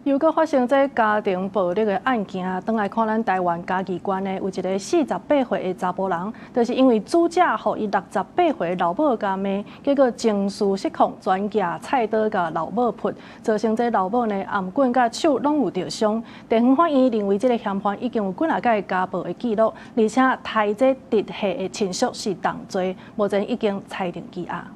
又閣發生這家庭暴力的案件，轉來看咱台灣嘉義縣呢，有一个48歲的查埔人，就是因為煮食予伊68歲老母共罵，結果情緒失控，全舉菜刀共老母噗，造成這老母呢頷頸佮手攏有著傷。地方法院認為這个嫌犯已經有幾若擺家暴的記錄，而且刣這直系的親屬是同罪，目前已經裁定羈押。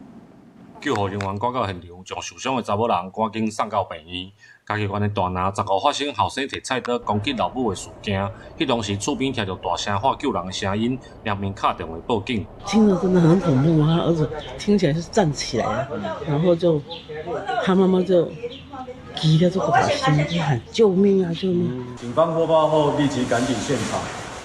救護人員趕到現場，將受傷的查某人趕緊送到病院。嘉義縣的大林15發生後生提菜刀攻擊老母的事件，彼當時厝邊聽著大聲喊救人的聲音，連連敲電話報警。聽了真的很恐怖，他兒子聽起來是站起來啊，然後就他媽媽就急得這個大聲就喊救命啊救命！警方獲報後立即趕抵現場，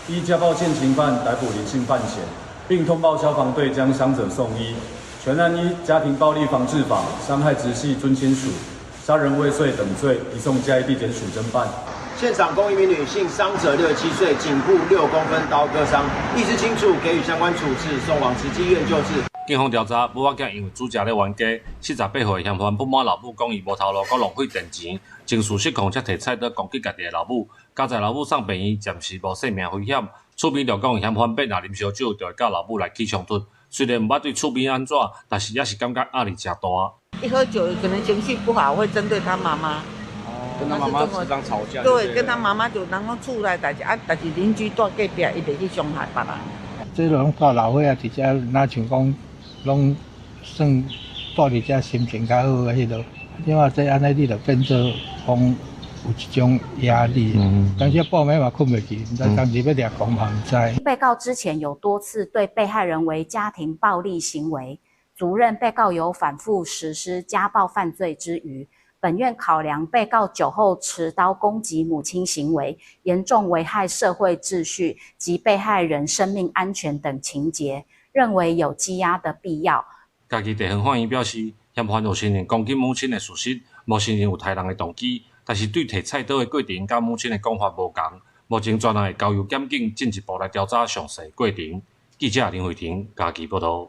依家暴現行犯逮捕林姓犯嫌，並通報消防隊將傷者送醫。全案依家庭暴力防治法、傷害直系尊親屬、殺人未遂等罪，移送嘉義地檢署偵辦。現場共一名女性傷者，67歲，頸部6公分刀割傷，意識清楚，給予相關處置，送往慈濟醫院救治。警方調查，母仔囝因為煮食咧冤家，48歲嫌犯不滿老母講伊無頭路，閣浪費電錢，情緒失控，才提菜刀攻擊家己的老母。佳哉老母送病院，暫時無性命危險。厝邊就講，嫌犯欲若啉燒酒，就會佮老母來起衝突。雖然毋捌對厝邊按怎，但是也是感覺壓力誠大。一喝酒可能情緒不好，會針對他媽媽。跟他媽媽時常吵架。對，跟他媽媽就人講厝內代誌啊，但是鄰居住隔壁，伊就去傷害別人。這攏帶老歲仔佇遮，若像講攏算住佇遮心情較好啊，彼落。因為這按呢，你就變做講有一種壓力，當時半暝嘛睏袂去，毋知當時欲掠狂嘛毋知。被告之前有多次對被害人為家庭暴力行為，足認被告有反覆實施家暴犯罪之虞。本院考量被告酒後持刀攻擊母親行為，嚴重危害社會秩序及被害人生命安全等情節，認為有羈押的必要。嘉義地方法院表示，嫌犯有承認攻擊母親的事實，無承認有刣人的動機，但是對提菜刀的過程佮母親的講法無仝。目前專案會交由檢警進一步來調查詳細過程。記者林慧婷嘉義報導。